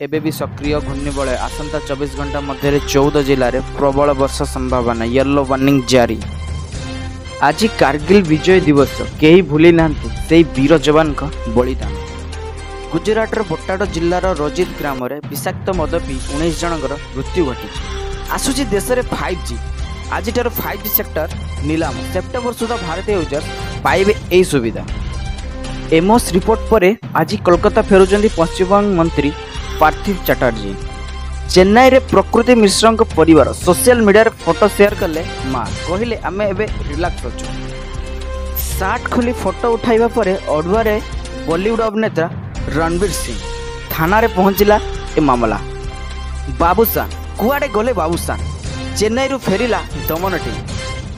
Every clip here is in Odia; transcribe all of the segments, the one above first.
ଏବେ ବି ସକ୍ରିୟ ଘୂର୍ଣ୍ଣିବଳୟ। ଆସନ୍ତା 24 ଘଣ୍ଟା ମଧ୍ୟରେ 14 ଜିଲ୍ଲାରେ ପ୍ରବଳ ବର୍ଷା ସମ୍ଭାବନା, ୟେଲୋ ୱାର୍ଣ୍ଣିଂ ଜାରି। ଆଜି କାର୍ଗିଲ ବିଜୟ ଦିବସ, କେହି ଭୁଲି ନାହାନ୍ତି ସେଇ ବୀର ଯବାନଙ୍କ ବଳିଦାନ। ଗୁଜରାଟର ବୋଟାଡ ଜିଲ୍ଲାର ରଜିତ ଗ୍ରାମରେ ବିଷାକ୍ତ ମଦ ପିଇ 19 ଜଣଙ୍କର ମୃତ୍ୟୁ ଘଟିଛି। ଆସୁଛି ଦେଶରେ 5G। ଆଜିଠାରୁ 5G sector ନିଲାମ। ସେପ୍ଟେମ୍ବର ସୁଦ୍ଧା ଭାରତୀୟ ୟୁଜର୍ସ ପାଇବେ ଏହି ସୁବିଧା। ଏମସ୍ ରିପୋର୍ଟ ପରେ ଆଜି କୋଲକାତା ଫେରୁଛନ୍ତି ପଶ୍ଚିମବଙ୍ଗ ମନ୍ତ୍ରୀ ପାର୍ଥିବ ଚାଟାର୍ଜୀ। ଚେନ୍ନାଇରେ ପ୍ରକୃତି ମିଶ୍ରଙ୍କ ପରିବାର, ସୋସିଆଲ ମିଡିଆରେ ଫଟୋ ସେୟାର କଲେ ମା, କହିଲେ ଆମେ ଏବେ ରିଲାକ୍ସ ଅଛୁ। ସାର୍ଟ ଖୋଲି ଫଟୋ ଉଠାଇବା ପରେ ଅଡୁଆରେ ବଲିଉଡ ଅଭିନେତା ରଣବୀର ସିଂ, ଥାନାରେ ପହଞ୍ଚିଲା ଏ ମାମଲା। ବାବୁସାନ କୁଆଡ଼େ ଗଲେ ବାବୁସାନ? ଚେନ୍ନାଇରୁ ଫେରିଲା ଦମନ ଟିମ୍।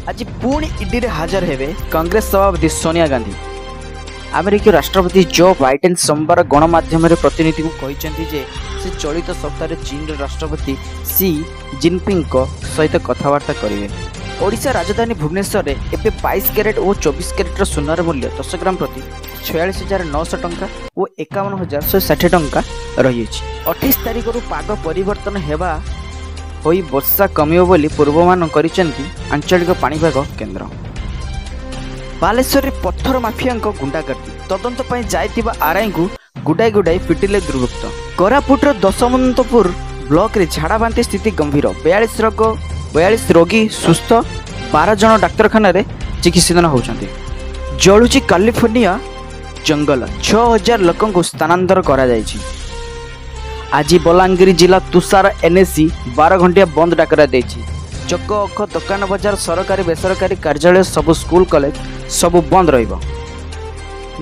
ଆଜି ପୁଣି ଇଡିରେ ହାଜର ହେବେ କଂଗ୍ରେସ ସଭାପତି ସୋନିଆ ଗାନ୍ଧୀ। ଆମେରିକୀୟ ରାଷ୍ଟ୍ରପତି ଜୋ ବାଇଡେନ୍ ସୋମବାର ଗଣମାଧ୍ୟମରେ ପ୍ରତିନିଧିଙ୍କୁ କହିଛନ୍ତି ଯେ ସେ ଚଳିତ ସପ୍ତାହରେ ଚୀନର ରାଷ୍ଟ୍ରପତି ସି ଜିନପିଙ୍ଗଙ୍କ ସହିତ କଥାବାର୍ତ୍ତା କରିବେ। ଓଡ଼ିଶା ରାଜଧାନୀ ଭୁବନେଶ୍ୱରରେ ଏବେ 22 କ୍ୟାରେଟ୍ ଓ 24 କ୍ୟାରେଟ୍ର ସୁନାର ମୂଲ୍ୟ 10 ଗ୍ରାମ ପ୍ରତି 46,900 ଟଙ୍କା ଓ 51,160 ଟଙ୍କା ରହିଅଛି। 28 ତାରିଖରୁ ପାଗ ପରିବର୍ତ୍ତନ ହେବା ହୋଇ ବର୍ଷା କମିବ ବୋଲି ପୂର୍ବାନୁମାନ କରିଛନ୍ତି ଆଞ୍ଚଳିକ ପାଣିପାଗ କେନ୍ଦ୍ର। ବାଲେଶ୍ୱରରେ ପଥର ମାଫିଆଙ୍କ ଗୁଣ୍ଡାଗର୍ଦ୍ଦି, ତଦନ୍ତ ପାଇଁ ଯାଇଥିବା ଆର୍ଆଇଙ୍କୁ ଗୁଡ଼ାଇ ଗୁଡ଼ାଇ ପିଟିଲେ ଦୁର୍ବୃତ୍ତ। କୋରାପୁଟର ଦଶମନ୍ତପୁର ବ୍ଲକରେ ଝାଡ଼ାବାନ୍ତି ସ୍ଥିତି ଗମ୍ଭୀର, 42 ରୋଗ 42 ରୋଗୀ ସୁସ୍ଥ, 12 ଜଣ ଡାକ୍ତରଖାନାରେ ଚିକିତ୍ସିତ ହେଉଛନ୍ତି। ଜଳୁଛି କାଲିଫର୍ଣ୍ଣିଆ ଜଙ୍ଗଲ, 6000 ଲୋକଙ୍କୁ ସ୍ଥାନାନ୍ତର କରାଯାଇଛି। ଆଜି ବଲାଙ୍ଗୀର ଜିଲ୍ଲା ତୁଷାର ଏନ୍ଏସି 12 ଘଣ୍ଟିଆ ବନ୍ଦ ଡାକରା ଦେଇଛି। ଚକ ଅଖ, ଦୋକାନ ବଜାର, ସରକାରୀ ବେସରକାରୀ କାର୍ଯ୍ୟାଳୟ, ସବୁ ସ୍କୁଲ କଲେଜ ସବୁ ବନ୍ଦ ରହିବ।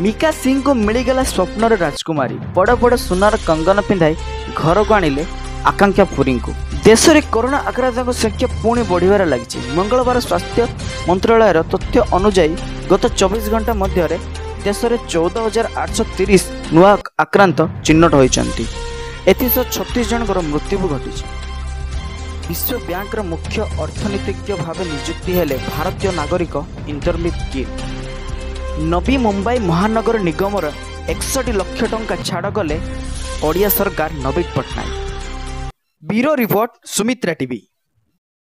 ମିକା ସିଂଙ୍କୁ ମିଳିଗଲା ସ୍ୱପ୍ନର ରାଜକୁମାରୀ, ବଡ଼ ବଡ଼ ସୁନାର କଙ୍ଗନ ପିନ୍ଧାଇ ଘରକୁ ଆଣିଲେ ଆକାଂକ୍ଷା ପୁରୀଙ୍କୁ। ଦେଶରେ କରୋନା ଆକ୍ରାନ୍ତଙ୍କ ସଂଖ୍ୟା ପୁଣି ବଢ଼ିବାରେ ଲାଗିଛି। ମଙ୍ଗଳବାର ସ୍ୱାସ୍ଥ୍ୟ ମନ୍ତ୍ରଣାଳୟର ତଥ୍ୟ ଅନୁଯାୟୀ ଗତ 24 ଘଣ୍ଟା ମଧ୍ୟରେ ଦେଶରେ 14,830 ନୂଆ ଆକ୍ରାନ୍ତ ଚିହ୍ନଟ ହୋଇଛନ୍ତି। ଏଥିସହ 36 ଜଣଙ୍କର ମୃତ୍ୟୁ ବି ଘଟିଛି। ବିଶ୍ୱ ବ୍ୟାଙ୍କର ମୁଖ୍ୟ ଅର୍ଥନୀତିଜ୍ଞ ଭାବେ ନିଯୁକ୍ତି ହେଲେ ଭାରତୀୟ ନାଗରିକ ଇନ୍ଦରମିତ ଗିଲ୍। ନବୀ ମୁମ୍ବାଇ ମହାନଗର ନିଗମର 61 ଲକ୍ଷ ଟଙ୍କା ଛାଡ଼ କଲେ ଓଡ଼ିଆ ସରକାର ନବୀନ Patnaik. Bureau report, Sumitra TV.